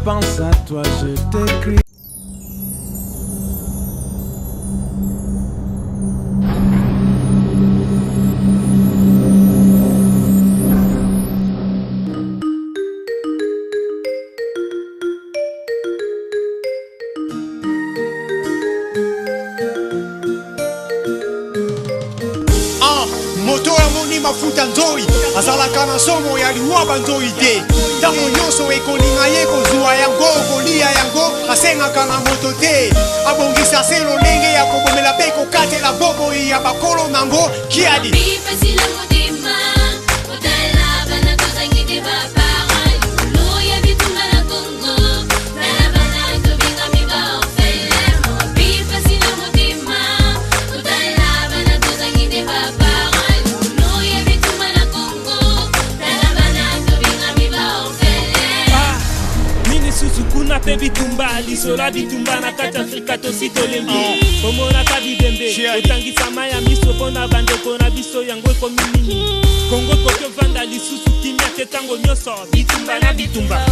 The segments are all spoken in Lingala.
pense à toi, je t'écris. Ah, moto amoni mafuta nzoi azalaka na somo ya liwa banzoi te ntango nyonso ekolinga ye kozwa yango kolia yango asengaka na moto te abongisa se lolenge ya kobomela mpe kokatela bomoi ya bakolo nango kiadi. Nini susu kuna mpe bitumba, lisolo ya bitumba na kati Afrika, tosi tolembi komonaka bibembe, kotangisama ya miso mpo na bandeko na biso. Yango ekomi nini? Kongo ekoki ovanda lisusu kimia te, ntango nyonso bitumba na bitumba.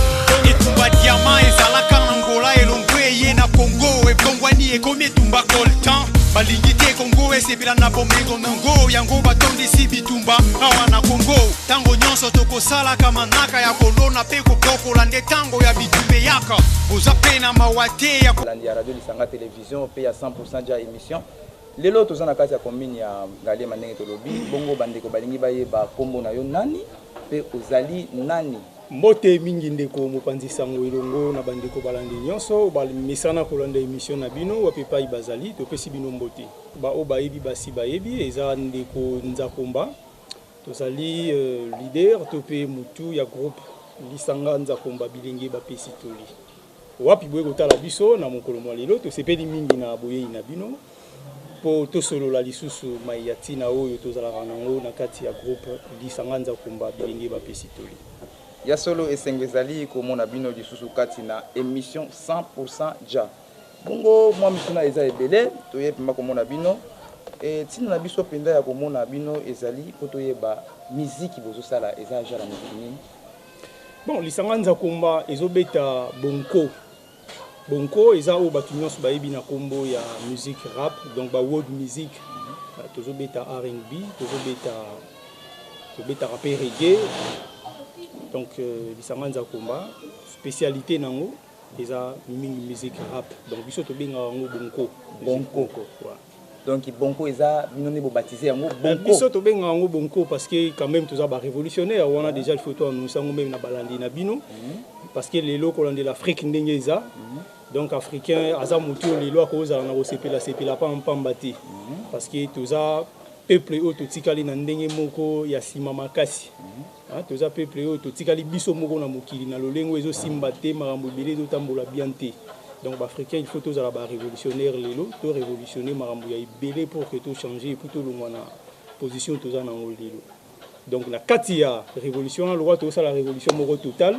Etumba diama ezalaka na Ngola, elongo eye na Kongo, ebongwani ekomi etumba coltan. Balingi te Kongo esepela na bomengo nango, yango batondisi bitumba awa na Kongo. Ntango nyonso tokosalaka manaka ya kolona mpe kobokola, nde ntango ya bitumba eyaka. Boza mpe na mawa te ya Landi ya Radio Lisanga Télévision mpe ya 100 ja émission, lelo toza na kati ya commune ya Ngaliema. Ndenge tolobi bongo, bandeko balingi bayeba nkombo na yo nani mpe ozali nani? Mbote mingi, ndeko mopanzi sango, elongo na bandeko balandi nyonso bamesana kolanda émission na bino. Wapi epai bazali, topesi bino mbote. Baoyo bayebi, basi bayebi, eza ndeko Nzakomba. Tozali leader to mpe motu ya groupe Lisanga Nzakomba Bilenge Bapesi Toli. Wapi boye kotala biso na mokolo mwa lelo, tosepeli mingi na boyei na bino mpo tosolola lisusu mai ya ntina oyo tozalaka nango na kati ya groupe Lisanga Nzakomba Bilenge Bapesi Toli. Ya solo, esengo ezali komona bino lisusu kati na émission 100 ja. Bongo mwa mituna eza ebele. Toye mpemba komona bino, ntina na biso mpenza ya komona bino ezali mpo toyeba miziki bozosala eza genre ya miziki nini? Bon, Lisanga Nzakomba ezobeta bonko. Bonko eza oyo bato nyonso bayebi na nkombo ya musique rap, donc ba world music. Tozobeta R&B, tozobeta, tobetaka mpe reggae. Donc Lisanga Nzakomba, spécialité nango eza mingi musique rap, donc biso tobengaka yango bonko. Bonko. Ouais. Donc bonko eza bino nde bobaptiser yango bonko? Biso tobengaka yango bonko parce que quand même toza barévolutionnaire wana. Déjà il faut to annonce yango même na balandi na bino, parce que lelo kolandela Afrique ndenge eza, donc Africain aza motu oyo lelo akozala na kosepela-sepela pambapamba te, parce que toza peuple oyo totikali na ndenge moko ya nsima makasi. Toza peuple oyo totikali biso moko na mokili na lolenge ezosimba te, makambo ebele ezotambola bien te. Donc baafricain, il faut tozala barévolutionnaire. Lelo to révolutionner makambo ya ebele pour que tochanger et puis tolongwa na position toza nango lelo. Donc na kati ya révolution wana, lokwa tozosala révolution moko totale,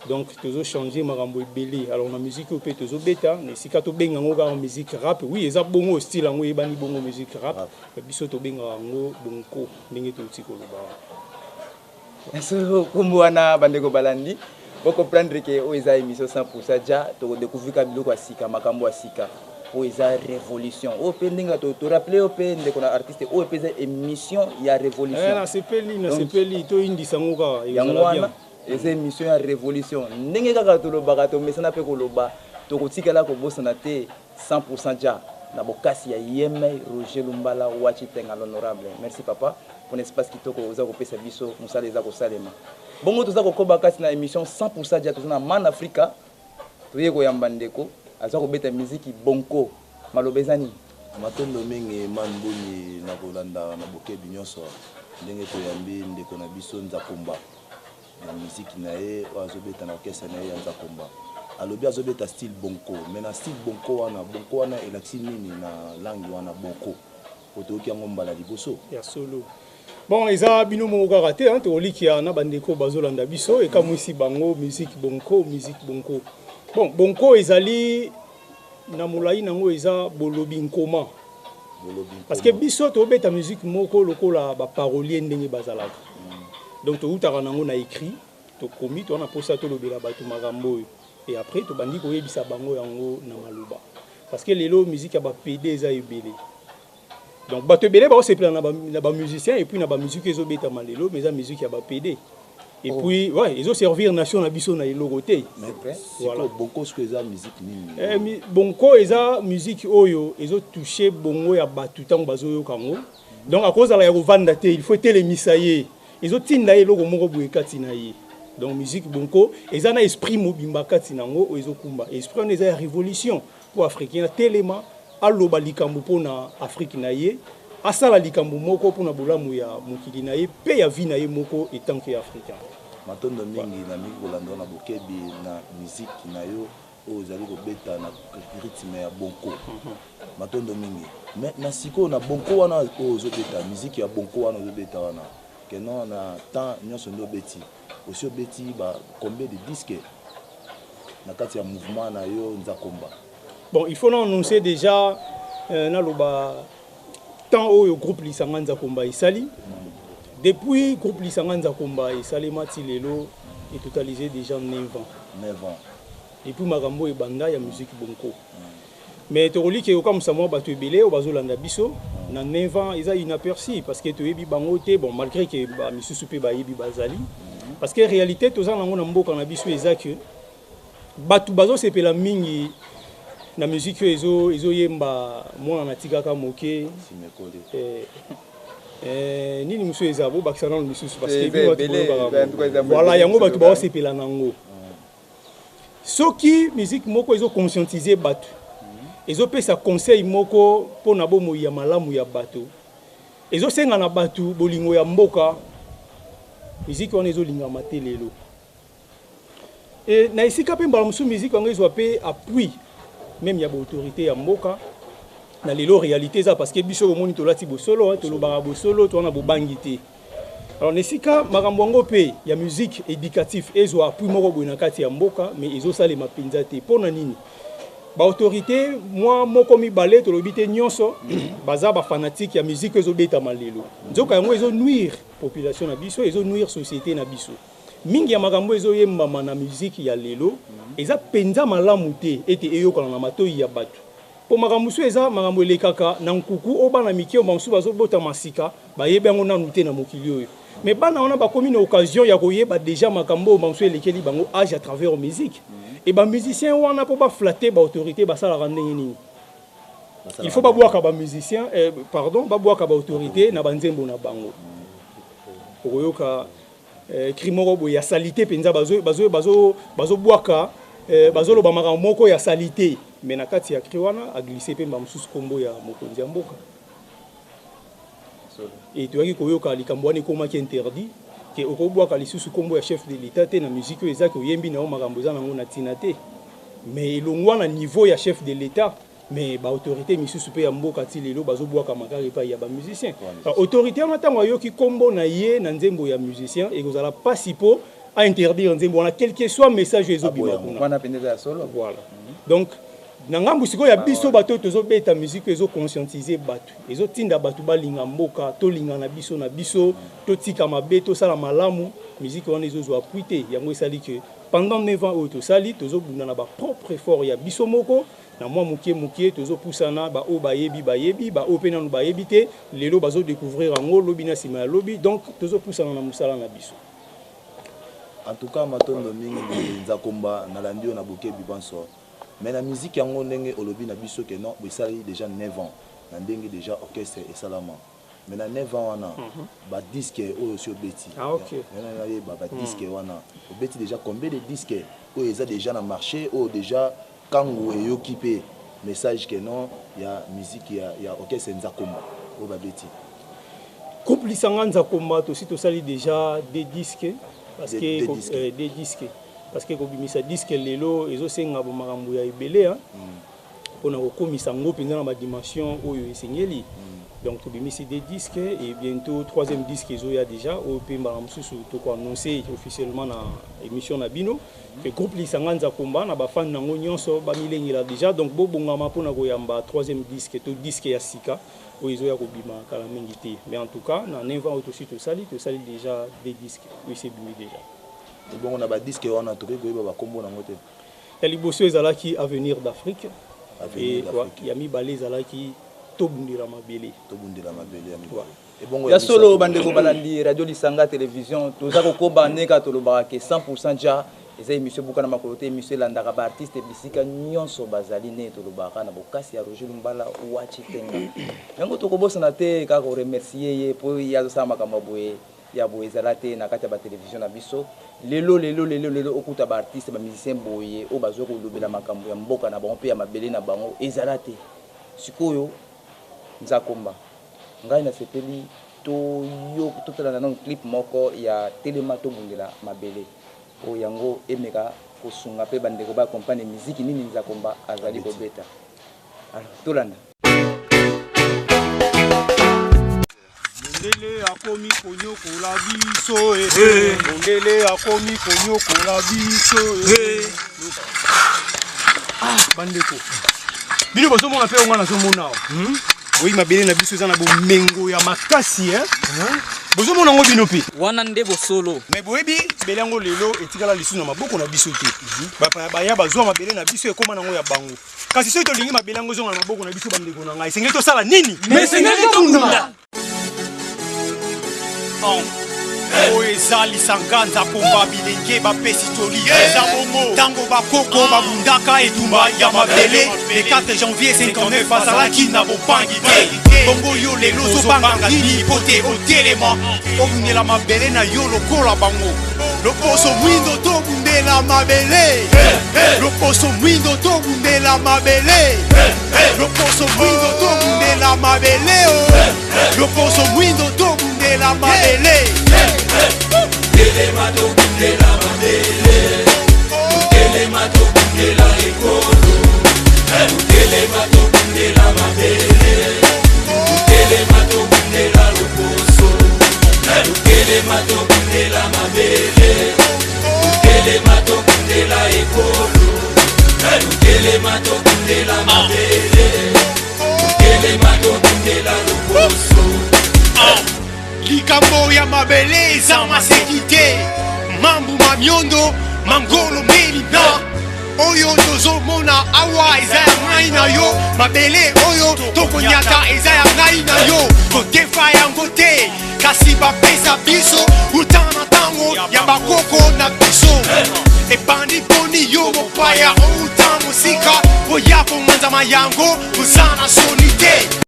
donc tozochange makambo ebele. Alors na musique oyo mpe tozobeta, na esika tobenga yango kaka musique rap, oui, eza bongo, style yango eyebani bongo, musique rap, biso tobengaka yango bonko, ndenge touti koloba wana. So nkombo wana, bandeko balandi bocomprendre ke oyo eza émission 100 ja. Tokodécouvrir ka biloko ya sika, makambo ya sika. Oyo eza révolution oyo mpe ndenge torappeler oyo mpe ndeko na artiste oyo mpe eza émission ya révolution. Nasepeli, nasepeli, toyindisa yango kaka. Yango wana eza émission ya révolution. Ndenge kaka tolobaka, tomesana mpe koloba, tokotikala kobosana te 100 ja na bokasi ya Yeme Roger Lumbala Wachitenga l'honorable. Merci papa mpona espace kitoko oza kopesa biso. Mosala eza kosalema bongo. Toza kokoba kati na émission 100 ja. Toza na Man Africa, toye koyamba ndeko aza kobeta miziki bonko. Maloba eza nini? Matondo mingi, Man Boni, na kolanda na bokebi nyonso ndenge toyambi ndeko na biso Nzakomba na miziki na ye oyo azobeta na orchestre na ye ya Nzakomba. Alobi azobeta style bonko, mais na style bonko wana, bonko wana elakisi nini na langue wana bonko, po toyoki yango mbala liboso? Ya solo. Bon, eza bino moko kaka te, tokolikia na bandeko bazolanda biso, ekamwisi bango musique bonko, musique bonko. Bon, bonko ezali na molai nango eza bolobi nkoma, parce que biso tobeta musique moko lokola baparolier ndenge bazalaka. Donc toutaka nango na écrit, tokomi, toza na mposa tolobela bato makambo oyo. Et après tobandi koyebisa bango yango na maloba, parce que lelo musique ya bapédé eza ebele. Donc bato ebele baosepela na bamusicien et puis na bamusique ezobetama lelo, mais eza musique ya bapédé et puis ouais, ezoservir nation na biso na eloko te. Voilà. Bonko siko eza musique nini? Bonko eza musique oyo ezotouche bongo ya bato ntango bazoyoka yango. Donc akozala ya kovanda te, il faut etelemisa ye, ezotinda ye eloko moko boye kati na ye. Donc musique bonko eza na esprit mobimba kati na yango oyo ezokumba esprit wana eza ya révolution, mpo africain atelema, aloba likambo mpona Afrique na ye, asala likambo moko mpona bolamu ya mokili na ye mpe ya vie na ye moko en tant que africain. Matondo mingi na mingi kolanda na bokebi na musique na yo oyo ozali kobeta na rythme ya bonko. Matondo mingi. Mais na sikoyo, na bonko wana oyo ozobeta, musique ya bonko wana ozobeta wana, keno na temps nyonso nde obeti, osi obeti ba combien de disque na kati ya mouvement na yo Nzakomba? Bon, il faut na annoncer déjà, naloba temps oyo groupe Lisanga Nzakomba esali. Depuis groupe Lisanga Nzakomba esalema ti lelo, etotalisé déjà 9 ans. 9 ans. Et puis makambo ebanda ya musique bonko. Mais tokoliki ekokamwisa mwa bato ebele oyo bazolanda biso na 9 ans eza inaperçu, parce que toyebi bango te. Bon, malgré ke bamisusu mpe bayebi bazali, parce que réalité toza nango na mboka na biso eza ke bato bazosepela mingi na musique oyo ezoyemba mwana natikaka moke. Nini mosusu eza, bobakisa nano misusu, parce que voilà, yango bato baosepela nango. Soki musique moko ezoconscientiser bato, ezopesa conseil moko mpona bomoi ya malamu ya bato, ezosenga na bato bolingo ya mboka, musique wana ezolingama te lelo. E na esika mpe mbala mosusu musique yango ezwa mpe appui même ya baautorité ya mboka na lelo. Réalité eza parce que biso bomoni tolati bosolo, tolobaka bosolo, towana bobangi te. Alors na esika makambo yango mpe ya musique éducatif ezwa appui moko boye na kati ya mboka, mais ezosalema mpenza te. Mpo na nini? Baautorité mwa moko mibale, tolobi te nyonso, baza bafanatike ya musique ezobetama lelo. Nzoka yango ezonuire population na biso, ezonuire société na biso. Mingi ya makambo ezoyembama na musique ya lelo eza mpenza malamu te ete eyokana na matoi ya bato, mpo makambo mosusu eza makambo elekaka na nkuku oyo bana mike oyo bamosusu bazobotama sika bayebi yango nanu te na mokili oyo. Mais bana wana bakomi na occasion ya koyeba déjà makambo oyo bamosusu elekeli bango âge à travers musique. E bamusicien wana, mpo baflatter baautorité, basalaka ndenge nini? Il faut babwaka bamusicien, pardon, babwaka baautorité na banzembo na bango. Okoyoka cri moko boye ya saleté mpenza, bazobwaka, bazoloba makambo moko ya saleté, mais na kati ya cri wana aglisse mpe mosusu nkombo ya mokonzi ya mboka. E toyaki koyoka likambo wana ekomaki interdit, ke okobwaka lisusu nkombo ya chef de l'État te na musique oyo ezaki oyembi na yo, makambo eza nango na ntina te. Mais elongwa na niveau ya chef de l'État, mais baautorité misusu mpe ya mboka ti lelo bazobwakama kaka epai ya bamusicien. Autorité wana, ntango ayoki nkombo na ye na nzembo ya musicien, ekozala mpasi mpo ainterdire nzembo wana, quel que soit message oyo ezobima kuna. Wana mpenza eza ya solo. Voilà. Donc na ngambu sikoyo ya biso bato oyo tozobeta musique oyo ezoconscientiser bato, ezotinda bato balinga mboka, tolinga na biso na biso, totika mabe, tosala malamu, musique wana ezozwa appui te. Yango esali ke pendant 9 ans oyo tosali, tozobunda na bapropre effort ya biso moko, na mwa moke moke tozopusana. Baoyo bayebi bayebi, baoyo mpe nanu bayebi te lelo bazodécouvrir yango lobi na nsima ya lobi. Donc tozopusana na mosala na biso. En tout cas, matondo mingi Nzakomba. Nalandi yo na bokebi banso. Mais na musique yango, ndenge olobi na biso ke non, esali déjà 9 ans na ndenge déjà orchestre esalama, mais na 9 ans wana, badisque oyo osi obeti, nayeba badisque wana obeti déjà combien de disque oyo eza déjà na marché, oyo déjà kango eyoki mpe message ke non, ya musique ya orchestre Nzakomba oyo babeti? Groupe Lisanga Nzakomba, tosi tosali déjà des disques, parce que Deux disques. Des disques, parce que kobimisa disque lelo ezosenga makambo ya ebele mpona kokomisa yango mpenza na badimension oyo esengeli. Donc tobimisi des disques et bientôt troisième disque ezoya déjà, oyo mpe mbala mosusu tokoannonce officiellement na émission na bino ke groupe Lisanga Nzakomba na bafani nango nyonso bamilengela déjà. Donc bobongama mpona koyamba troisième disque to disque ya sika oyo ezoya kobima kala mingi te. Mais en tout cas, na 9 ans oyo tosi tosali, tosali déjà des disques oyo esi ebimi déjà. Ebongo na badisque wana, tokoki koyeba bakombo nango te? Ya liboso ezalaki Avenir d'Afrique. Et ya mibale ezalaki Tobundela mabele. Tobundela mabele ya mibale. Ebongo ya solo, bandeko balandi Radio Lisanga Télévision, toza kokoba ndenge kaka tolobaka ke 100% ja eza émission ebuka na makolo te, émission elandaka baartiste bisika nyonso bazali. Ndenge tolobaka na bokasi ya Roger Lumbala Wachi Tenga, yango tokobosana te kaka koremercier ye mpo ye azosala makambo ya boye. Ya boye ezala te na kati ya batelevizio na biso lelo lelo lelo lelo. Okuta baartiste, bamusicien boye oyo bazwa kolobela makambo ya mboka na bango mpe ya mabele na bango, ezala te. Sikoyo Nzakomba, ngai nasepeli toyo totala na nano clip moko ya Telema tobundela mabele, oyo yango emeka kosunga mpe bandeko bacomprendre miziki nini Nzakomba azali kobeta. Alors tolanda. Mondele akomi konyokola biso e. Mondele akomi konyokola biso e. Ah, bandeko, bino bozomona mpe onga nazomona awa. Boyi mabele na biso eza na bomengo ya makasi, eh? Bozomona yango bino mpe. Wana nde bosolo. Me boyebi mabele yango lelo etikala lisusu na maboko na biso te. Bapaya baya bazwa mabele na biso, ekóma nango ya bango. Kasi soki tolingi mabele yango ezonga na maboko na biso, bandeko na ngai, esengeli tosala nini? Esengeli tobunda. Oyo eza lisanga Nzakomba, bilenge bapesi toli. Eza bongo ntango bakoko babundaka etumba ya mabele le 4 janvier 59, bazalaki na bobangi te. Bongo yo lelo ozobanga nini po te otelema obundela mabele na yo lokola bango? Loposo mwindo, tobundela mabele. Loposo mwindo, tobundela mabele. Loposo mwindo, tobundela mabele o. Loposo mwindo, tobundela mabele. Telema tobundela mabele, telema tobundela ekolo, telema tobundela mabele, telema tobundela loposo, telema tobundela mabele, telema tobundela ekolo, telema tobundela mabele, telema tobundela loposo. Likambo ya mabele eza maseki te. Mambu mamiondo mangolo melina oyo tozomona awa eza ya ngai na yo. Mabele oyo tokonyata eza ya ngai na yo, totefa yango te, kasi bapesa biso uta na ntango ya bakoko na biso. Ebandi boni yo mopaya outa mosika oya komanzama yango? Oza na soni te.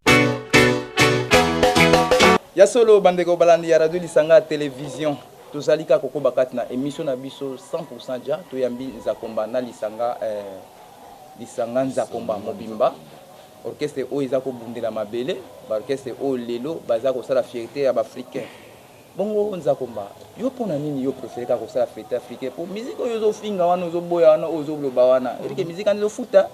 Ya solo, bandeko balandi ya Radio Lisanga ya Télévision, tozali kaka kokoba kati na émission na biso 100% ja. Toyambi Nzakomba na lisanga, lisanga Nzakomba mobimba, orchestre oyo eza kobundela mabele, baorchestre oyo lelo baza kosala fierté ya baafricain. Bongo Nzakomba, yo mpona nini yo préféré kaka kosala fierté africain? Mpo musique oyo ozofinga wana, ozoboya wana, oyo ozoloba wana, elike musique wana ezofuta,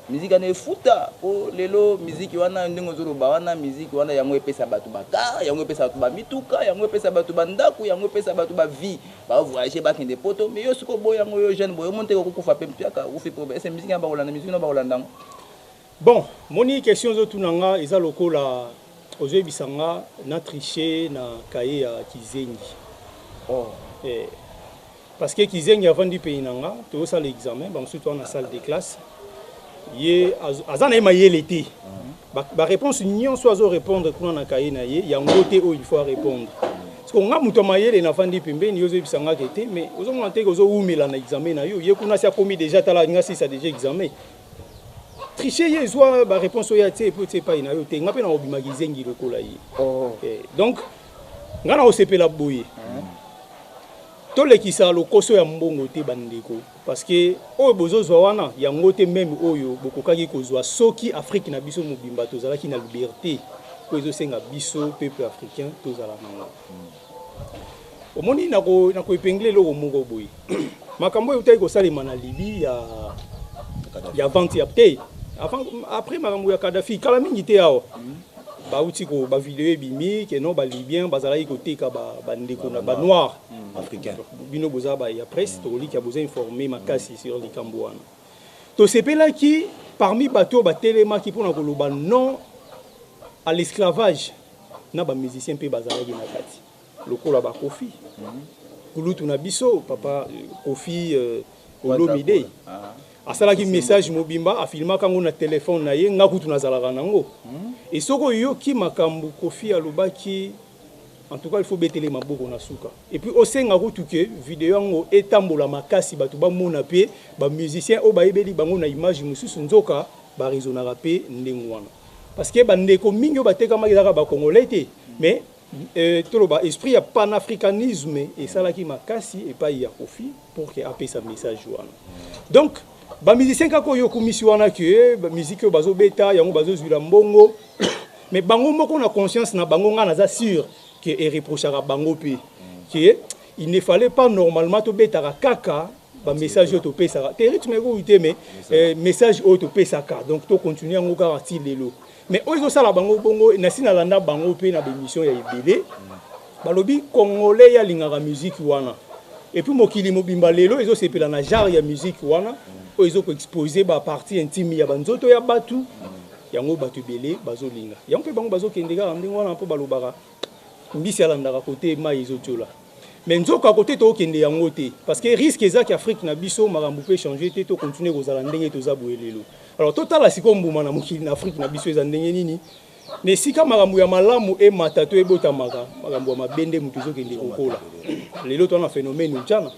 miziki wana efuta. Mpo lelo miziki wana, ndenge ozoloba wana, miziki wana yango epesa bato bacar, yango epesa bato bamituka, yango epesa bato bandako, yango epesa bato bavie, bavoyage, bakende Poto. Mais yo sikoyo boya yango, yo jeune boye, omoni te kokufa mpe mpiaka okufi mpo ese miziki wana bakolanda, miziki wana bakolanda yango? Bon, moni, question ozotuna nga eza lokola ozoyebisa nga na triche na cahier ya kizengi. Oh. Parce que kizengi avandi pei na nga, tozosala examen, bamosusu toza na salle de classe, ye aza na ye mayele te. Baréponse nyonso azorépondre kuna na cahier na ye, yango te oyo il faut arépondre. Parce que nga moto ya mayele nafandi pembeni, yo ozoyebisa nga ke te, mais ozomona te ke ozowumela na examen na yo, ye kuna si akomi déjà, tala nga sisa déjà examen. Triche ye, ezwa baréponse oyo atie epo etie epai na yo te. Nga mpe na kobima kizengi lokola ye. Oh. Donc nga na kosepela boye, tolekisa lokoso ya mbongo te, bandeko, parce que oyo bozozwa wana yango te même oyo bokokaki kozwa soki Afrique na biso mobimba tozalaki na liberté oyo ezosenga biso peuple africain tozala nango. Omoni, nakoépingler eloko moko boye: makambo oyo eutaki kosalema na Libye ya vente ya te, avant, après makambo ya Kadhafi, kala mingi te awa, bauti ko bavideo ebimi ke non, balibien bazalaki koteka bandeko na banoir africain. Bino boza ba ya presse, tokolikia boza informé makasi sur likambo wana. Tosepelaki parmi bato oyo batelemaki mpona koloba non à l'esclavage na bamusicien mpe bazalaki na kati, lokola bakofi, kulutu na biso papa Kofi. Olomide. Ah. Asalaki message mobimba, afilmaka yango na telefone na ye, nga kutu nazalaka nango. E soki oyoki makambo Koffi alobaki, en tout cas il faut betele maboko na suka. Et puis osenga kutu ke video yango etambola makasi, bato bamona mpe bamusicien oyo bayebeli bango na image mosusu, nzoka baraisonnaka mpe ndenge wana. Parce que bandeko mingi oyo batekamaki ezalaka bacongolais te, mais toloba esprit ya panafricanisme esalaki makasi epai ya Koffi pour ke apesa message wana. Donc bamusicien kaka oyo okumisi wana ke bamusike oyo bazobeta yango bazozwila mbongo, mais bango moko na conscience na bango, ngai naza sûr ke ereprochaka bango mpe ke il ne fallait pas normalement tobetaka kaka bamessage oyo topesaka te, rythme ekoki te, mais message oyo topesaka, donc tocontinue yango kaka ti lelo. Mais oyo ezosala bango bongo, nasi nalanda bango mpe na bémission ya ebele, balobi congolais ye alingaka musique wana, et puis mokili mobimba lelo ezosepela na genre ya musique wana oyo ezokoexpose bapartie intime ya banzoto ya bato. Yango bato ebele bazolinga yango, mpe bango bazokende kaka ndenge wana, mpo balobaka mbisi alandaka kote mai ezotiola. Mais nzoka kote tookende yango te, parce que risque ezaki Afrique na biso makambo mpe change te, tocontinue kozala ndenge toza boye lelo. Alors totala sikoyo mbuma na mokili na Afrique na biso eza ndenge nini. Na esika makambo ya malamu emata to ebotamaka, makambo ya mabe nde moto ezokende kokola. Lelo toza na phénomène ujana,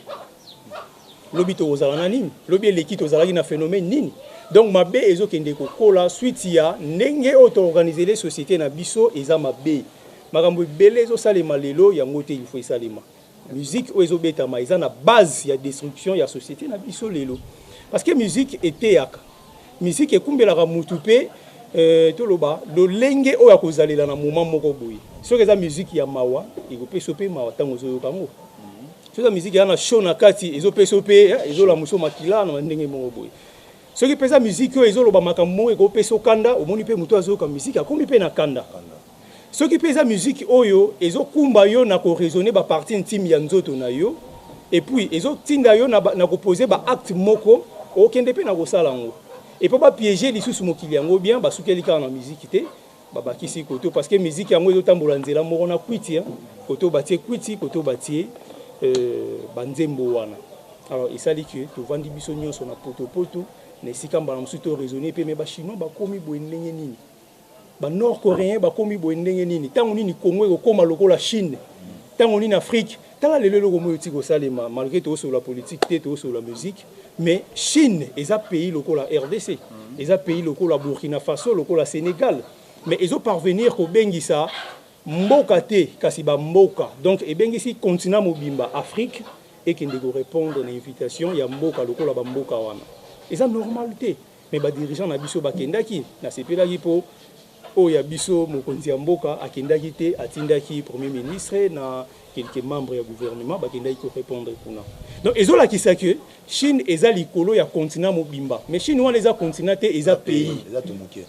lobi tokozala na nini? Lobi eleki tozalaki na phénomène nini? Donc mabe ezokende kokola suite ya ndenge oyo toorganizele société na biso eza mabe. Makambo ebele ezosalema lelo, yango te il faut esalema. Musique oyo ezobetama eza na base ya destruction ya société na biso lelo, parce que musique eteyaka, musique ekumbelaka mutu mpe toloba lolenge oyo akozalela na moment moko boye. Soki eza musique ya mawa, ekopesa mpe mawa ntango ozoyoka yango. Soki eza musique eza na show na kati, ezopesa mpe, ezolamusa makila na ndenge moko boye. Soki mpe eza musique oyo ezoloba makambo moko ekopesa okanda, omoni mpe moto azoyoka musique akomi mpe na kanda. Soki mpe eza musique oyo ezokumba yo na koraisonne bapartie intime ya nzoto na yo, et puis ezotinda yo na kopose baacte moko, okende mpe na kosala yango. Et mpo bapiége lisusu mokili yango bien, basukeli kaka na musique te, babakisi koto, parce que musique yango ezotambola nzela moko na kwiti, hein. Koto batie kwiti, koto batie banzembo wana. Alors esali ke tovandi biso nyonso na potopoto na esika mbala mosusu toraisonne mpe. Me bachinois bakomi boye ndenge nini? Banord coréen bakomi boye ndenge nini? Ntango nini Congo ekokóma lokola Chine? Ntango nini Afrique? Tala lelo eloko moyo oti kosalema, malgré tozosolola politique te, tozosolola musique, mais Chine eza pays lokola RDC, eza pays lokola Burkina Faso, lokola Sénégal, mais ezoparvenir kobengisa mboka te, kasi bamboka. Donc ebengisi continent mobimba Afrique ekende korépondre na invitation ya mboka lokola bamboka wana. Eza normal te, mais badirigeant na biso bakendaki. Nasepelaki mpo oyo ya biso mokonzi ya mboka akendaki te, atindaki premier ministre na quelques membres ya gouvernement, bakendaki korépondre kuna. Donc ezolakisa ke Chine eza likolo ya continent mobimba, mais Chine wana eza continent te, eza pays. Eza to moke.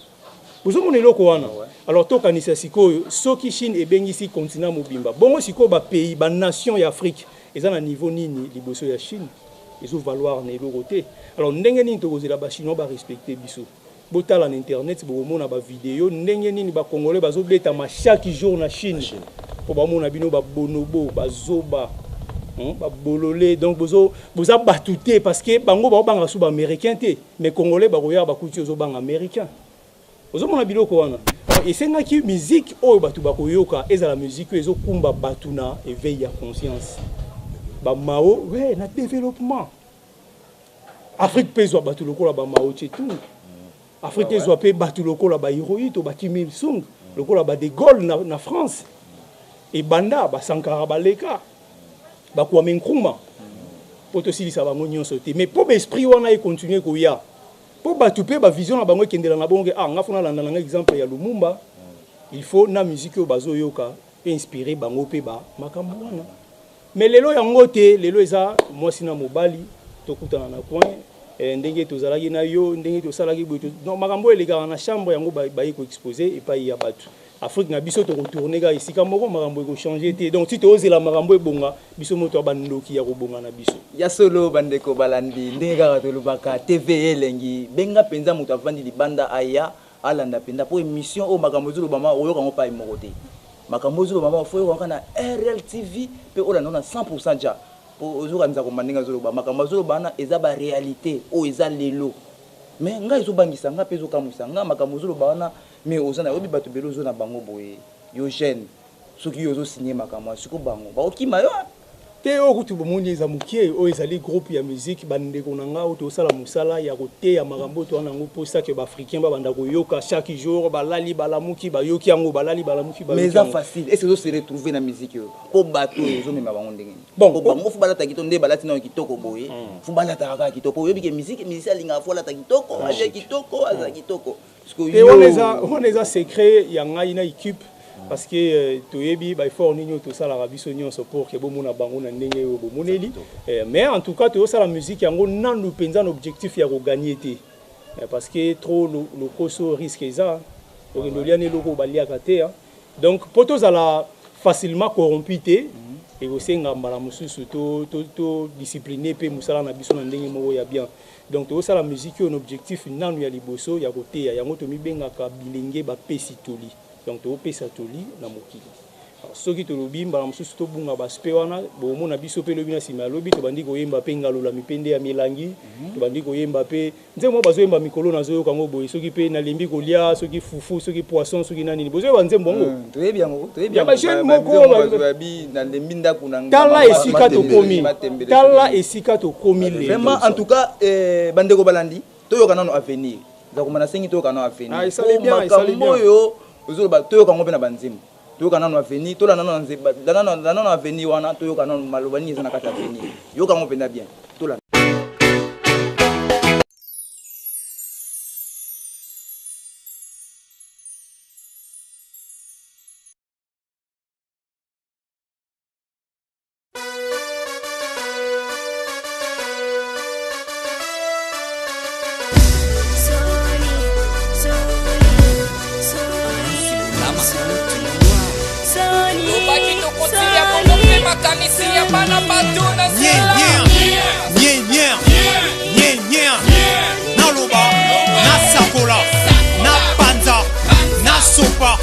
Bozomona eloko wana? Alors tokanisa sikoyo, soki Chine ebengisi continent mobimba bongo, sikoyo bapays, banation ya Afrique eza na niveau nini liboso ya Chine? Ezovaloir na eloko te. Alors ndenge nini tokozela bachinois barespecte biso? Botala na internet, bokomona bavideo ndenge nini bacongolais bazobetama chaque jour na Chine, mpo bamona bino babonobo, bazoba, babolole. Donc boza bato te, parce que bango baobanga su baaméricain te, mais congolais bakoya bakuti ozobanga américain. Ozomona biloko wana? Alors esengaki musique oyo bato bakoyoka ezala musique oyo ezokumba bato na éveil ya conscience, bamao we na développement. Afrique mpe ezwa bato lokola bamao Tse-tung, Afrique ezwa mpe bato lokola bahirohito, bakim Il Sung, lokola ba de Gaulle na France, ebanda basankara, baleka bakwame Nkrumah, mpo tosilisa bango nyonso te. Mais mpo baesprit wana econtinue koya, mpo bato mpe bavision na bango ekendela na bongo ke ah, nga fo nalanda nanga exemple ya Lumumba, il faut na musique oyo bazoyoka inspire bango mpe ba makambo wana. Mais lelo yango te. Lelo eza mwasi na mobali tokutana na coin, ndenge tozalaki na yo, ndenge tosalaki boye. Donc makambo oyo elekaka na chambre, yango baye koexpose epai ya bato. Afrique na biso tokotourne kaka esika moko, makambo ekochange te. Donc ti tozela makambo ebonga, biso moto ya bandoki ya kobonga na biso. Ya solo, bandeko balandi, ndenge kaka tolobaka, TV elengi, benga mpenza moto avandi libanda aya alanda mpenza, mpo émission oyo makambo ezolobama oyoka yango pai moko te. Makambo ezolobama fo oyoka kaka na RLTV mpe olanda na 100 ja. Po ozoka Nzakomba ndenge azoloba, makambo azoloba wana eza ba realite oyo eza lelo. Mais nga ezobangisa nga pe ezokamwisa nga makambo ozoloba wana, mais oza na oyebi bato ebele ozo na bango boye, yo jeune soki yo ozo signer makambo wana siko bango bakokima yo hein. Te oyo kutu bomoni eza mukie, oyo ezali groupe ya musique ba ndeko na nga oyo tozosala musala ya koteya makambo oyo toza na yango posa que ba africains babanda koyoka chaque jour, balali balamuki bayoki yango, balali balamuki Mais bayoki eza yango. facile, est ce que ozo se retrouver na musique oyo? Po bato oyo ozo mema bango ndenge nini? Bon, Po bango faut balata kitoko nde balati nano kitoko boye, faut balataka kaka kitoko po oyebi ke musique musicien alingaka faut alata kitoko, alie kitoko, azala kitoko. Sikoyo Te wana yo eza wana eza secret ya ngai na equipe parce que euh, toyebi ba effort nini oyo tosalaka biso nyonso pour que bomona bango na ndenge oyo bomoneli eh, mais en tout cas tozosala musique yango nanu mpenza na objectif ya koganye te eh, parce que trop lokoso risque eza okende olia na eloko oyo baliaka te donc mpo tozala facilement corrompu te ekosenga mbala mosusu to, to, to discipline mpe mosala na biso na ndenge moko ya bien. Donc tozosala musique oyo na objectif nanu ya liboso ya koteya, yango tomibengaka bilenge bapesi toli. Donc tozopesa toli na mokili. Alors, soki tolobi mbala mosusu tobunga ba aspect wana, bokomona biso pe lobi na sima ya lobi tobandi koyemba pe ngalola mipende ya milangi, tobandi koyemba pe nzembo moko bazoyemba mikolo nazoyoka yango boye, soki pe nalembi kolia, soki fufu, soki poisson, soki na nini, bozoyoka nzembo yango? Toyebi yango, toyebi Ya ba yango. jeune Ba moko nzembo ba- bazo bi nalembi ndako na nga, Tala mama, esika matembele, tokomi. matembele, Tala soki esika tokomi lelo. Vraiment, en tout cas, bandeko balandi, toyoka nano avenir. Nzakoma nasengi toyoka nano avenir. Ah, esali Po bien, esali makambo bien. oyo ozoloba toyoka yango mpe na banzembo. Toyoka nano avenir, tolanda nano nze-, ba-, landa nano, landa nano avenir wana, toyoka nano maloba nini eza na kati ya avenir. Yoka yango mpenza bien. Tolanda. Lobaki tokotilia bongo mpe makanisi ya bana bato na nzela. Naloba, nasakola, napanza, nasopa.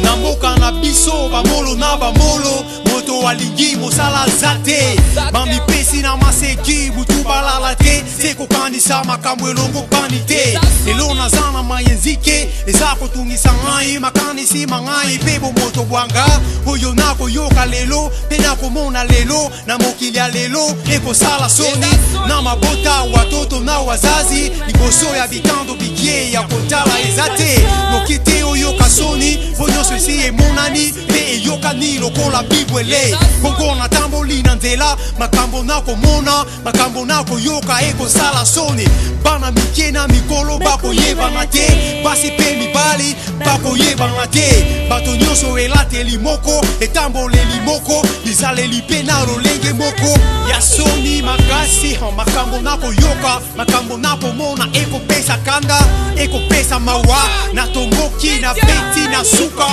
Na mboka na biso bamolo na bamolo, moto alingi mosala aza te. Bamipesi na maseki, butu balala te, se kokanisa makambo elongo bani te. Lelo naza na mayenzike, eza kotungisa ngai, makanisi ma ngai mpe bomoto bwanga. Oyo nakoyoka lelo, mpe nakomona lelo, na mokili ya lelo, ekosala soni. Na mabota, watoto na wazazi, liboso ya bitando bikie ya kotala eza te. Noki te oyoka soni, po nyonso esi emonani, mpe eyokani lokola bibwele. Bongo natamboli na nzela, makambo nakomona, makambo nakoyoka ekosala soni. Bana mike na mikolo bakoyebana te, basi mpe mibali bakoyebana te. Bato nyonso elateli moko, etamboleli moko, bizaleli mpe na lolenge moko. Ya soni makasi, makambo nakoyoka, makambo nakomona ekopesa kanda, ekopesa mawa. Natomboki, nabeti na suka.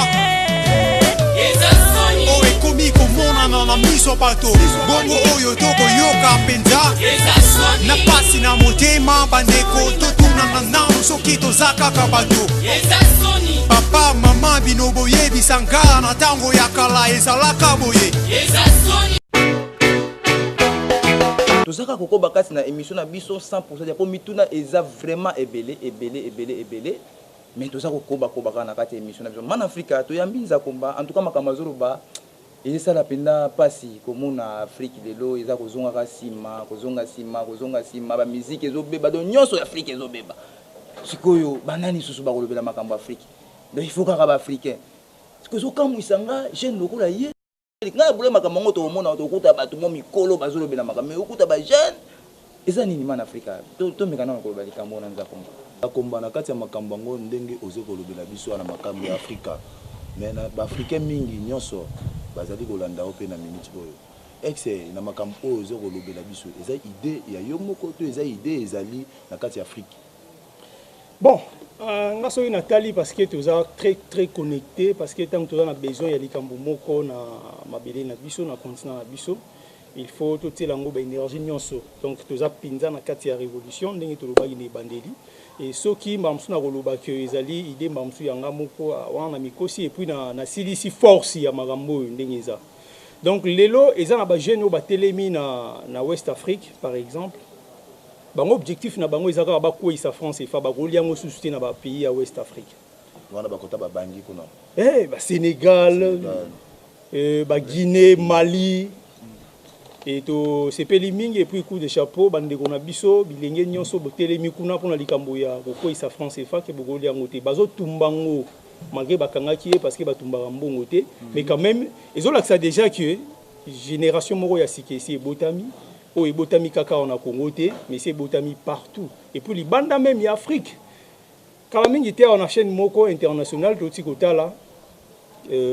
Oyo ekomi komonana na miso bato, bongo oyo tokoyoka mpenza. Na pasi na motema, bandeko totunana nanu soki toza kaka bato. Papa, mama, bino boyebisa nga na ntango ya kala ezalaka boye. Tozaka kokoba kati na émission na biso 100% ya po mituna eza vraiment ebele, ebele, ebele, ebele. Mais toza kokoba koba kaka na kati ya émission na biso. Mana Afrika, toyambi Nzakomba, en tout cas makambo azoloba ezosala mpenza pasi komona Afrique lelo eza kozongaka nsima, kozonga nsima, kozonga nsima, ba musique ezobeba, donc nyonso ya Afrique ezobeba. Sikoyo banani susu bakolobela makambo ya Afrique? Donc il faut kaka ba africain. Sikoyo ezokamwisa nga jeune lokola ye. Nga bule makambo yango tokomona, tokuta bato mo mikolo bazolobela makambo, mais okuta ba jeune eza nini Mana Afrika? Tomeka nano koloba likambo wana Nzakomba. Nzakomba na kati ya makambo yango ndenge ozo kolobela biso wana makambo ya Afrika, mais na ba africain mingi nyonso bazali kolanda yo pe na minute oyo. Ex na makambo oyo ozo kolobela biso eza idee ya yo moko to eza idee ezali na kati ya Afrique? Bon, nga soki natali parce que toza très très connecté, parce que tango toza na besoin ya likambo moko na mabele na biso, na continent na biso, Il faut totiela yango baénergie nyonso. Donc toza mpenza na kati ya révolution, ndenge tolobaki na ebandeli. E soki mbala mosusu nakoloba ke ezali idée mbala mosusu yanga moko wana na mikosi, et puis nasilisi force ya makambo oyo ndenge eza. Donc lelo eza na bajeune oyo batelemi na West Afrique par exemple. Bango, objectif na bango eza kaka bakweyisa franc CFA. Bakolia yango susu te na bapays ya West Afrique. Wana bakota babangi kuna. Eh, basénégal, baguinée, Mali. E tosepeli mingi. Et puis coup de chapeau, bandeko na biso bilenge nyonso botelemi kuna mpona likambo ya kokweyisa franc CFA, ke bokolia yango te. Bazotumba yango malgré bakangaki ye, parce que batumbaka mbongo te. Mais quand même ezolakisa déjà que génération moko ya sika esi ebotami, oyo ebotami kaka awa na Congo te, mais esi ebotami partout et puis libanda même ya Afrique. Kala mingi te, awa na chaîne moko internationale, toti kotala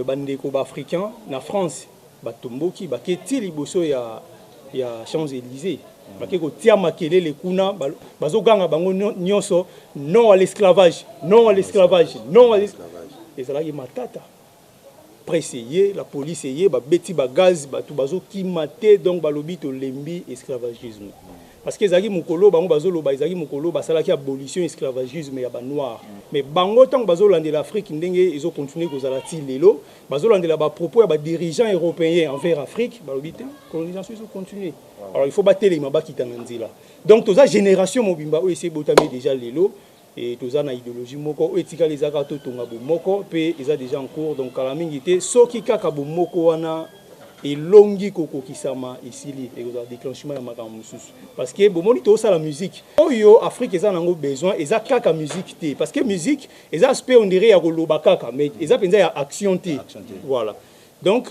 bandeko baafricain na France batomboki, baketi liboso ya Champs Élysées, bake kotia makelele kuna, bazoganga bango nyonso: "Non à l'esclavage, non à l'esclavage, non à l'esclavage." Ezalaki matata, presse ye, la police ye, babeti bagaz, bato bazokima te. Donc balobi: "Tolembi esclavagisme." Parce que ezalaki mokolo bango bazoloba, ezalaki mokolo basalaki abolition esclavagisme ya banoir. Mais bango, ntango bazolandela Afrique ndenge ezocontinue kozala ti lelo, bazolandela bapropos ya badirigeant européen envers Afrique, balobi te colonisation ezocontinue. Alors il faut batelema, bakita na nzela. Donc toza génération mobimba oyo esi ebotami déjà lelo e toza na idéologie moko oyo etikali, eza kaka totonga bomoko, mpe eza déjà en cours. Donc kala mingi te, soki kaka bomoko wana elongi kokokisama, esili, ekozala déclenchement ya makambo mosusu. Parce que bomoni, tozosala musique oyo Afrique eza nango besoin. Eza kaka musique te, parce que musique eza aspect on dirait ya koloba kaka, mais eza mpenza ya action te. Voilà. Donc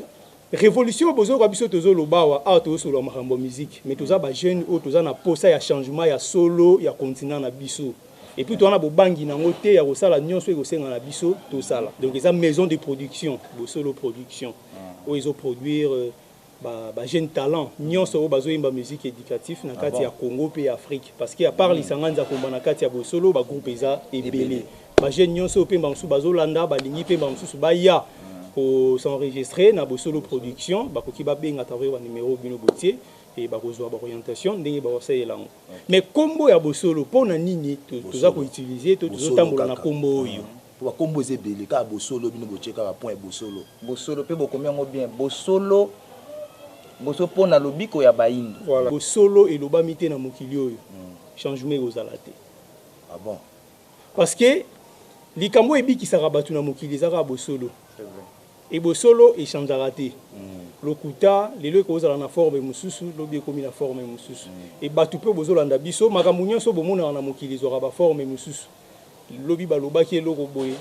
révolution bozoyoka biso tozoloba awa, awa tozosolola makambo ya musique, mais toza bajeune oyo toza na posa ya changement ya solo ya continent na biso. Et puis toza na bobangi nango te ya kosala nyonso ekosenga na biso tosala. Donc eza maison de production, Bosolo Production, oyo ezoproduire bajeune talent nyonso oyo bazoyemba musique éducatif na kati ya Congo mpe ya Afrique. Parce que à part lisanga Nzakomba, na kati ya Bosolo bagroupe eza ebele. Bajeune nyonso oyo mpe bamosusu bazolanda, balingi mpe bamosusu baya kos'enregistrer na Bosolo Production, bakoki babenga à travers banumero bino botie e bakozwa baorientation ndenge bakosalela yango. Mais nkombo ya Bosolo, mpo na nini toza koutiliser to tozotambola na nkombo oyo? Po bakombo eza ebele, kaka Bosolo bino botie kaka point Bosolo. Bosolo mpe bokomi yango bien, Bosolo, Bosolo mpo na lobiko ya bayindo. Voilà. Bosolo elobami te na mokili oyo, changement ekozala te. Ah bon? Parce que likambo ebikisaka bato na mokili eza kaka bosolo. E bosolo echangeaka te. Lokuta lelo ekozala na forme mosusu, lobi ekomi na forme mosusu. E bato mpe bozolanda biso, makambo nyonso bomonaka na mokili ezwaka baforme mosusu. Lobi balobaki eloko boye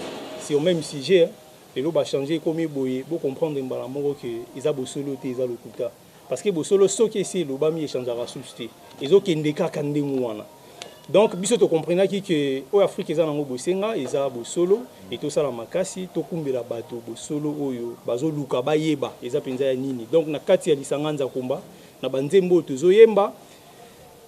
sur même sujet, lelo bachange, ekomi boye. Bocomprendre mbala moko ke eza bosolo te, eza lokuta. Parce que bosolo, soki esi elobami, echangeaka susu te, ezokende kaka ndenge wana. Donc biso tokomprenaki ke oyo Afrique eza nango bosenga eza bosolo. E tosala makasi tokumbela bato bosolo oyo bazoluka bayeba eza mpenza ya nini. Donc na kati ya lisanga Nzakomba, na banzembo oyo tozoyemba,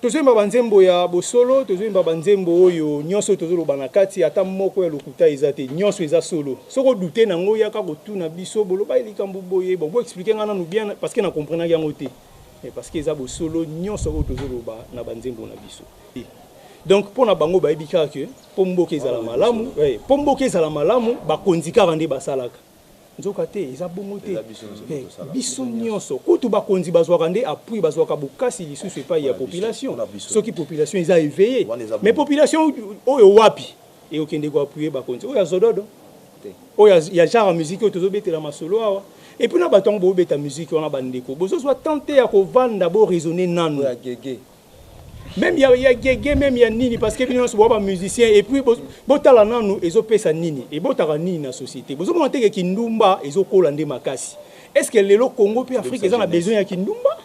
tozoyemba banzembo ya bosolo, tozoyemba banzembo oyo nyonso tozoloba na kati, ata moko ya lokuta eza te, nyonso eza solo. Soki odute nango, yaka kotuna biso: "Boloba likambo boye, bon, boexpliquer nga nanu bien, parce que na comprenaki yango te." Parce que eza bosolo nyonso oyo tozoloba na banzembo na biso. Donc mpo na bango, bayebi kaka ke mpo mboka ezala malamu, mpo mboka ezala malamu, bakonzi kaka nde basalaka. Nzoka te, eza bongo te. Biso nyonso kutu bakonzi bazwaka nde appui, bazwaka bokasi lisusu epai ya population soki population eza éveillé. Mais population oyo wapi ekokende koappuyer bakonzi oyo ya zododo, oyo ya genre ya musique oyo tozobetela masolo awa? Et puis na bato yango bobeta musique wana, bandeko, bozozwa temps te ya kovanda boraisonner nanu, même ya gege, même ya nini, parce que bino nyonso boa bamusicien. Et puis botala nanu ezopesa nini, ebotaka nini na société. Bozomona teke kindumba ezokola nde makasi. Est ce que lelo Congo mpe Afrique eza na besoin ya kindumba,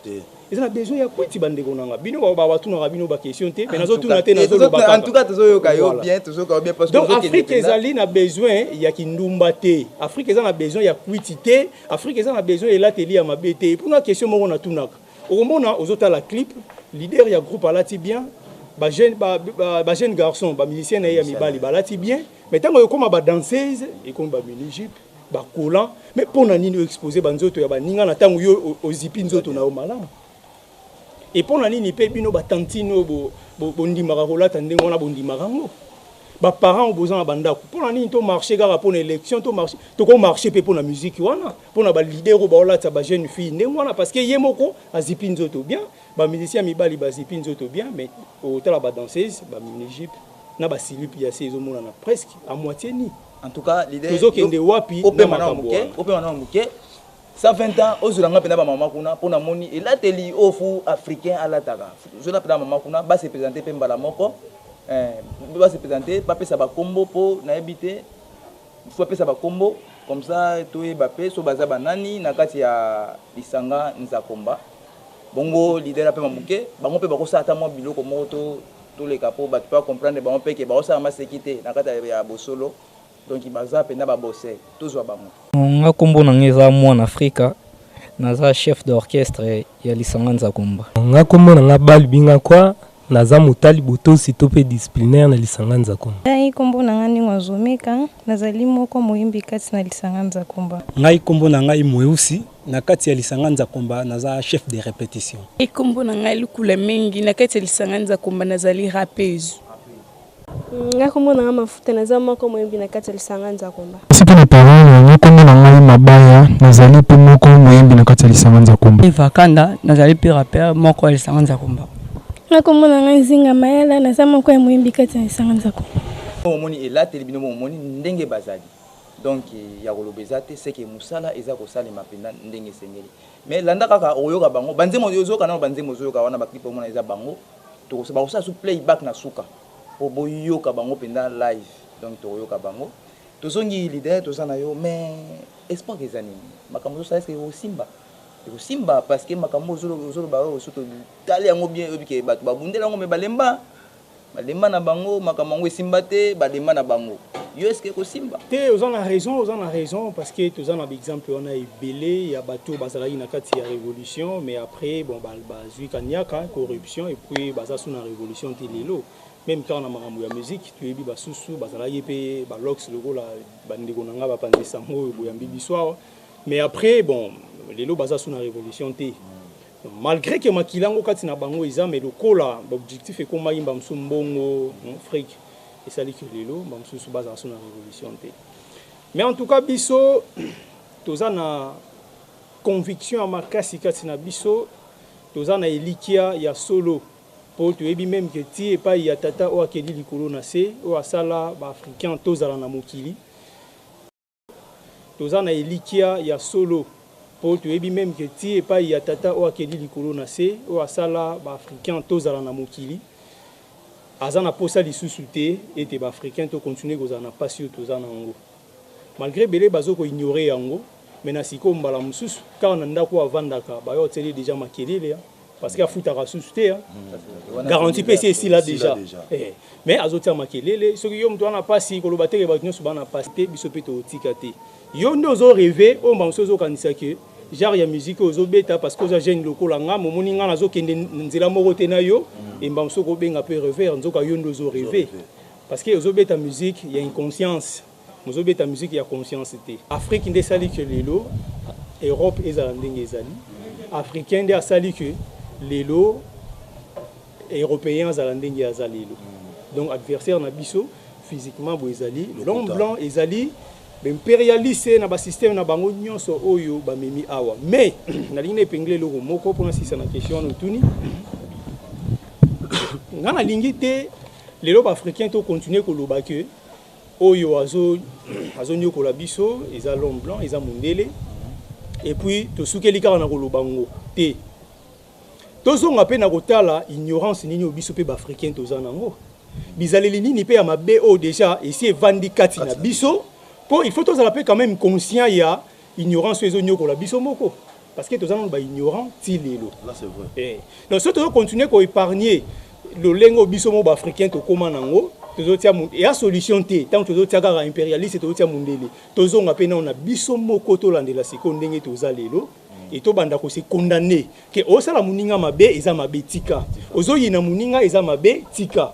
eza na besoin ya kwiti? Bandeko nanga, bino batunaka bino baquestion te, mais nazotuna te, nazoloba. En tout cas tozoyoka yo bien, tozoyoka yo bien, parce que Donc Afrique ezali na besoin ya kindumba te, Afrique eza na besoin ya kwiti te, Afrique eza na besoin elateli ya mabe te. Mpona question moko natunaka, okomona ozotala clip, leader ya groupe alati bien, bajeune ba jeune garçon, bamusicien na ye ya mibali balati bien, mais ntango ekóma badanseuse, ekomi bamini jupe, bacollant. Mais mpo na nini oexpose banzoto ya baninga na ntango yo ozipi nzoto na yo malamu? E mpo na nini mpe bino batantine oyo bondimaka kolata ndenge wana, bondimaka yango? Baparent oyo boza na bandako, mpo na nini tomarche kaka mpo na élection? Tomarche, tokomarche mpe mpo na musique wana, mpo na baleader oyo baolatisa bajeune fille ndenge wana, parce que ye moko azipi nzoto bien, bamusicien mibali bazipi nzoto bien, mais otala badanseuse, bamini-jupe na basilipe ya se ezomonana presque à moitié ni. En tout cas, leader, tozokende wapi na opema na makambo moke wana? Opema na moke. 120 ans, ozwela nga mpenza bamama kuna, mpo namoni elateli oyo fu africain alataka. Ozwela mpenza bamama kuna, base présente mpe mbala moko, base présente, bapesa bakombo, mpo nayebi te. Fo bapesa bakombo, comme ça toyeba mpe so baza banani na kati ya lisanga Nzakomba. Bongo leader apema moke, bango mpe bakosala ata mwa biloko moko to toleka, mpo bato mpe bacomprendre bango mpe ke bakosala maseki te na kati ya bosolo. Donc baza mpenza babose, tozwa bango. Nga nkombo na nga eza Mwana Afrika, naza chef d'orchestre ya lisanga Nzakomba. Nga nkombo na nga Balubinga kwa, naza motali botosi to mpe disciplinaire na lisanga Nzakomba. Ngai nkombo na ngai Ndingo Zomeka, nazali moko moyimbi kati na lisanga Nzakomba. Ngai nkombo na ngai Mweusi, na kati ya lisanga Nzakomba naza chef de répétition. Nkombo na ngai Lukula Mengi, na kati ya lisanga Nzakomba nazali rappeuse. Nga nkombo na nga Mafuta, naza moko moyembi na kati ya lisanga Nzakomba. Merci mpo na parole. Nga nkombo na ngai Mabaya, nazali mpe moko moyembi na kati ya lisanga Nzakomba. Eva Kanda, nazali mpe rappeur moko ya lisanga Nzakomba. Nga nkombo na ngai Nzinga Mayala, naza moko ya moyembi kati ya lisanga Nzakomba. Omoni elateli bino, omoni ndenge bazali. Donc ya koloba eza te, seke mosala eza kosalema mpenza ndenge esengeli. Mais landa kaka, okoyoka bango banzembo, ozoyoka nano banzembo, ozoyoka wana baclip, omona eza bango. Bakosala su playback na suka mpo boyoka bango mpenza live. Donc tokoyoka bango. Tozongi, leader, toza na yo, mais espoir eza nini? Makambo ozosala, eske ekosimba? Ekosimba, parce que makambo ozoloba oyo, so totali yango bien, oyebi ke bato babundela yango, mais balemba, balemba na bango, makambo yango esimba te, balemba na bango. Yo, eske ekosimba? Te, oza na raison, oza na raison, parce que toza na baexemple wana ebele ya bato oyo bazalaki na kati ya révolution, mais après, bon, bazwi kaniaka, corruption, et puis baza su na révolution te lelo. Même kaka na makambo ya musique, toyebi basusu bazalaki mpe balox lokola bandeko na nga bapanzi sango oyo boyambi biso awa, mais après, bon, lelo baza su na révolution te, malgré que makila yango kati na bango eza. Mais lokola baobjectif ekomaki bamosusu mbongo, fric, esaliki lelo bamosusu bazala so na révolution te. Mais en tout cas, biso toza na conviction ya makasi kati na biso, toza na elikia ya solo, mpo toyebi même ke ti epai ya tata oyo akeli likolo na se, oyo asala baafricain tozala na mokili. Toza na elikia ya solo, mpo toyebi même ke ti epai ya tata oyo akeli likolo na se, oyo asala baafricain tozala na mokili, aza na posa lisusu te ete baafricain tokontinue kozala na mpasi oyo toza na yango, malgré ebele bazo koignore yango. Mais na sikoyo, mbala mosusu kaka na ndako oyo avandaka, bayo otieli déjà makelele, parce que afutaka susu te, garantie mpe esi esila déjà. Mais azotia makelele. Soki yo moto wana mpasi, koloba teke bato nyonso bana mpasi te, biso mpe tokotika te. Yo nde ozorêve oyo, mbala mosusu ozokanisa ke genre ya musique oyo ozobeta, parce que oza jeune lokola nga, momoni nga nazokende nzela moko te na yo, emba mosusu okobenga mpe rêveur, nzoka yo nde ozorêve, parce que ozobeta musique ya inconscience, mozobeta musique ya conscience te. Afrique nde esali ke lelo Europe ezala ndenge ezali. Africain nde asali ke lelo européen azala ndenge aza lelo. Donc adversaire na biso physiquement boye ezali l'homme blanc, ezali baimpérialiste na basystème na bango nyonso oyo bamemi awa. Mais nalingi na épingle eloko moko mpona sisa na question wana otuni nga. Nalingi te lelo baafricain tocontinue koloba ke oyo azoniokola biso eza l'homme blanc, eza mondele, et puis tosukeli kaka na koloba ngo te. Tozonga mpe na kotala ignorance nini oyo biso mpe baafricain toza nango, bizaleli nini mpe ya mabe oyo déjà esi evandi kati na biso, mpo il faut tozala mpe quand même conscient ya ignorance oyo ezoniokola biso moko, parce que toza nano baignorant ti lelo. Là, c'est vrai. Donc soki tozocontinue koépargne lolenge oyo biso moko baafricain tokóma nango, tozotia eya solution te. Ntango tozotia kaka impérialiste, tozotia mondele, tozonga mpe nano na biso moko, tolandela sikoyo ndenge toza lelo e tobanda kose condamner ke osala moninga mabe eza mabe, tika. Ozoyina moninga eza mabe, tika.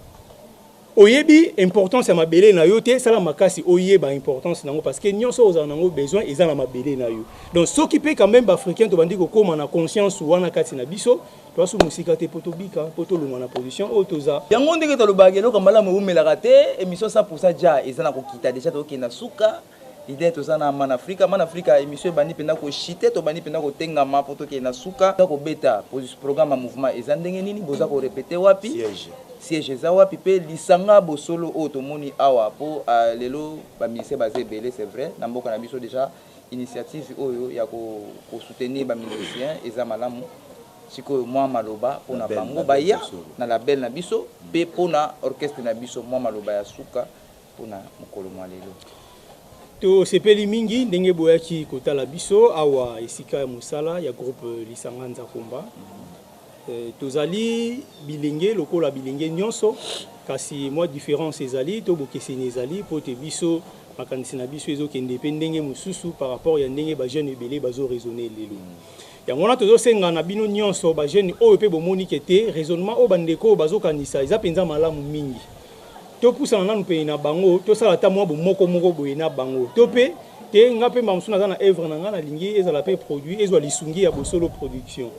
Oyebi importance ya mabele na yo te, sala makasi oyeba importance nango, parce que nyonso ozala nango besoin eza na mabele na yo. Donc soki mpe quand même baafricain tobandi kokóma na conscience wana kati na biso, Toza su mosika te mpo tobika, mpo tolongwa na position oyo toza. Yango ndenge tolobaka eloko ya malamu ewumelaka te, emission 100% dja eza na kokita dejà tokokende na suka. Leader toza na Man Africa, Man Africa emission ebandi penza ko chuter, tobandi penza kotengama mpo tokende na suka. Toza kobeta programme ya mouvement eza ndenge nini, boza ko repeter wapi? Siège. Siège eza wapi mpe lisanga bosolo oyo tomoni awa mpo lelo ba musiciens baza ebele c'est vrai na mboka na biso dejà initiative oyo ya ko soutenir ba musiciens eza malamu. Sikoyo mwa maloba pona bango baya na label na biso pe pona orchestre na biso mwa maloba ya suka pona mokolo mwa lelo. Tosepeli mingi ndenge boyaki kotala biso awa esika ya mosala ya groupe Lisanga Nzakomba. Tozali bilenge lokola bilenge nyonso, kasi mwa difference ezali to bokeseni ezali mpo te biso makanisi na biso ezokende mpe ndenge mosusu par rapport ya ndenge ba jeunes ebele bazo raisonner lelo. Yango wana tozo senga na bino nionso ba jeunes oyo pe bomoni ke te raisonnement oyo ba ndeko oyo bazo kanisa eza penza malamu mingi. Topusana nanu pene na bango tosala ata mwa bomoko moko boye na bango. To pe te nga pe mbala mosusu naza na oeuvre na nga nalingi ezala pe produit ezwa lisungi ya Bosolo production.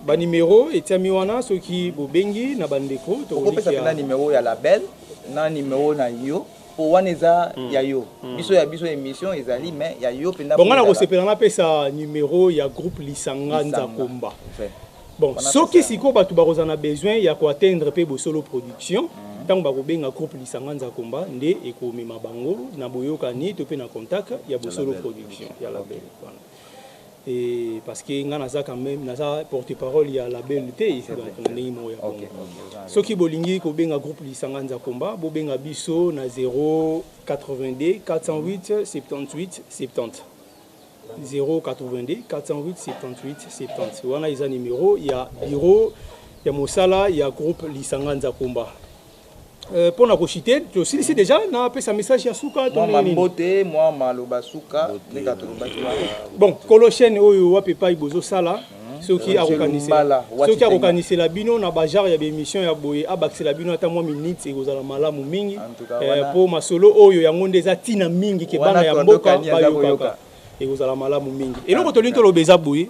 Ba numero etiami wana soki bobengi na ba ndeko Okopesa pena numero ya label na numero na yo. Po wana eza ya yo. Biso ya biso emission ezali mais ya yo penda. Bon nga nakosepela napesa numero ya groupe Lisanga Nzakomba. Bon soki sikoyo bato bakozala na besoin ya ko atteindre pe Bosolo production ntango bakobenga groupe Lisanga Nzakomba nde ekomema bango na boyokani to pe na contact ya Bosolo production ya label. Voilà. Et parce que nga naza quand même naza porte-parole ya label te donc na ndenge moko ya bongo. Soki bolingi kobenga groupe Lisanga Nzakomba bobenga biso na 082 408 78 70. 082 408 78 70 wana eza numero ya bureau ya mosala ya groupe Lisanga Nzakomba. Mpo na kochite tosilisi deja napesa message ya suka to Mwa ndenge nini? mambote, mwa maloba suka ndenge kaka tolobaki wana. Bon, kolo chaîne oyo wapi epai bozosala soki Roger Lumbala, Wati soki Tenga. akokanisela bino na ba genre ya ba émission ya boye abakisela bino ata mwa minute ekozala malamu mingi. tout cas, wana Po masolo oyo yango nde eza ntina mingi ke Wana bana ya Kondo mboka Kani aza bayokaka. koyoka. Ekozala malamu mingi. Eloko tolingi toloba eza boye,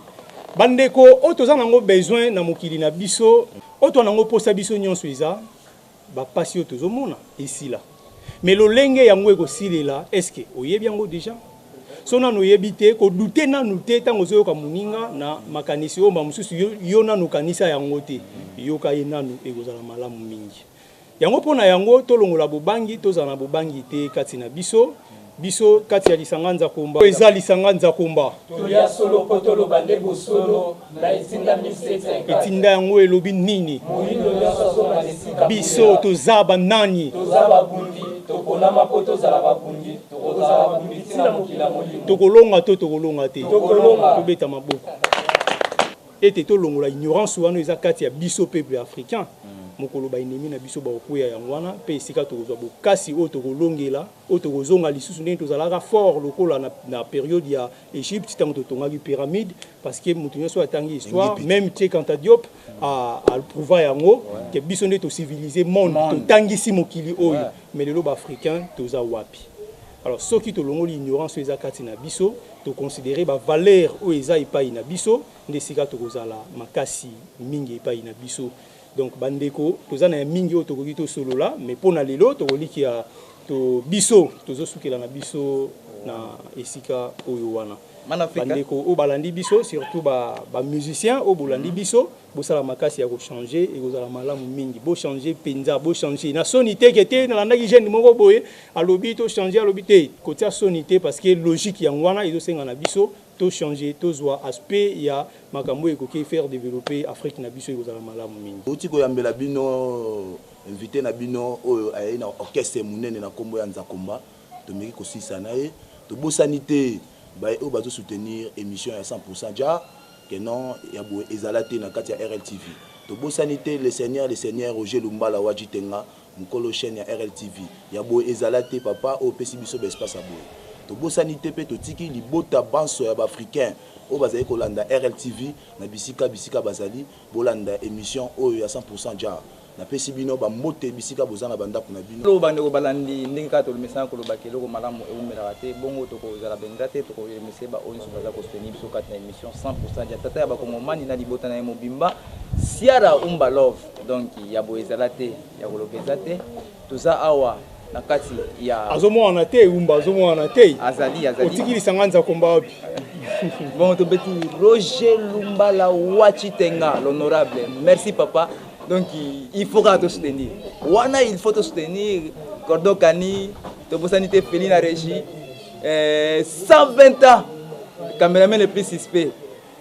bandeko oyo toza nango besoin na mokili na biso, oyo toza nango posa biso nyonso eza ba pasi oyo tozomona esila. Mais lolenge yango ekosilela, est-ce que oyebi yango dejà? So nanu oyebi te, ko douter nanu te tango ozoyoka moninga na makanisi oyo mbala mosusu yo, yo nanu okanisa yango te. Yoka ye nanu, ekozala malamu mingi. Yango mpo na yango, tolongola bobangi, tozala na bobangi te kati na biso, biso kati ya lisanga Nzakomba. Oyo eza lisanga Nzakomba. Tolia solo mpo toloba nde bosolo na etinda 1704. Etinda yango elobi nini? Moyindo nionso azonga na esika Biso abundela. toza ba nani? Toza babundi, toponama mpo tozala babundi, tokozala babundi ti na mokili ya molimo. Tokolonga to tokolonga te? Tokolonga. Tobeta maboko. Ete tolongola ignorance wana eza kati ya biso peuple africain, mokolo ba ennemis na biso bakokweya yango wana pe esika tokozwa bokasi oyo tokolongela, oyo tokozonga lisusu ndenge tozalaka fort lokola na, na periode ya Egypte tango totongaki pyramide, parce que moto nyonso oyo atangi histoire, meme Cheikh Anta Diop a, a prouva yango que biso nde to civiliser monde, totangisi mokili oyo, mais lelo ba africains toza wapi? Alors soki tolongoli ignorance oyo eza kati na biso, to considerer ba valeurs oyo eza epayi na biso, nde esika tokozala makasi mingi epayi na biso. Donc ba ndeko, toza na ya mingi oyo tokoki tosolola, mais pona lelo tokolikia to biso tozosukela na biso na esika oyo wana. Ba ndeko oyo balandi biso, surtout ba musiciens oyo bolandi biso, bosala makasi ya ko changer, ekozala malamu mingi. Bo changer penza, bo changer. Na soni te ke te nalandaki jeune moko boye alobi to changer, alobi te, kotia soni te parce que logique yango wana ezosenga na biso to changer, tozwa aspect ya makambo oyo ekoki faire developper Afrique na biso, ekozala malamu mingi. Touti koyambela bino invite na bino oyo ayei na orchestre monene na kombo ya Nzakomba, tomeki kosilisa na ye. Tobosani te baye oyo bazo soutenir emission ya 100% dja que non ya boye ezala te na kati ya RLTV. Tobosani te le seigneur le seigneur Roger Lumbala wa Djitenga mukolo chaine ya RLTV. Ya boye ezala te papa oyo opesi biso ba espace ya boye. Tobosani te pe totiki libota banso ya ba africains oyo bazali kolanda RLTV na bisika bisika bazali bolanda emission oyo ya 100% dja. Napesi bino ba mbote bisika boza na ba ndaku na bino. Hello bandeko balandi, ndenge kaka tolomesana koloba ke eloko malamu ewumelaka te, bongo tokozala ba ingrat te, toko remercier ba oyo nionso baza ko soutenir biso kati na emission 100% ya tata ya ba kongomani na libota na ye mobimba. Siara Umba Love, donc ya boye ezala te, ya koloba eza te. Toza awa na kati ya Azomonana te, Umba azomonana te. Azali, azali. Otiki lisanga Nzakomba wapi? Bon, tobeti Roger Lumbala Wachitenga, l'honorable. Merci papa. Donc il faut kaka tosoutenir wana, il faut tosoutenir Cordon Kani. Tobosani te Feli na régie, 120 ans, cameraman le plus suspect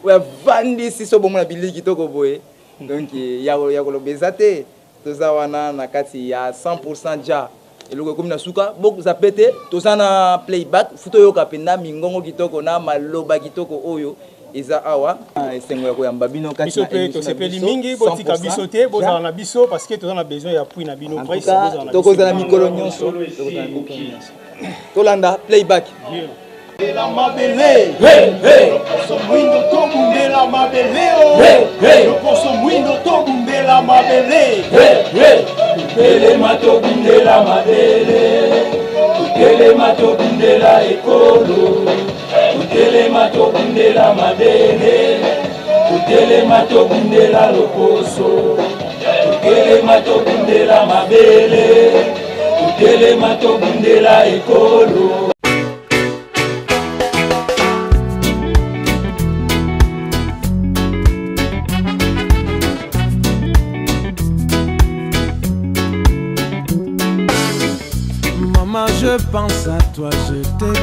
oyo avandisi so bomona bilili kitoko boye. Donc ya koloba eza te. Toza wana na kati ya 100% ja. Eloko ekomi na suka, bozape te. Toza na playback fu toyoka mpenza mingongo kitoko na maloba kitoko oyo eza awa. Esengo ya koyamba bino kati Biso na mpe émission na tosepeli biso, mingi. Botika 100% biso te, bozala na biso parce que toza na besoin ya appui na bino. En tout Presse, cas, bozala na biso. tokozala mikolo nyonso, tokozala mikolo nyonso. Tolanda playback. Bundela mabele. Loposo mwindo, tobundela mabele o. Loposo mwindo, tobundela mabele. Telema, tobundela mabele. Telema, tobundela ekolo. Telema, tobundela mabele. Telema, tobundela loposo. Telema, tobundela mabele. Telema, tobundela ekolo. Maman, je pense à toi, je t'ai.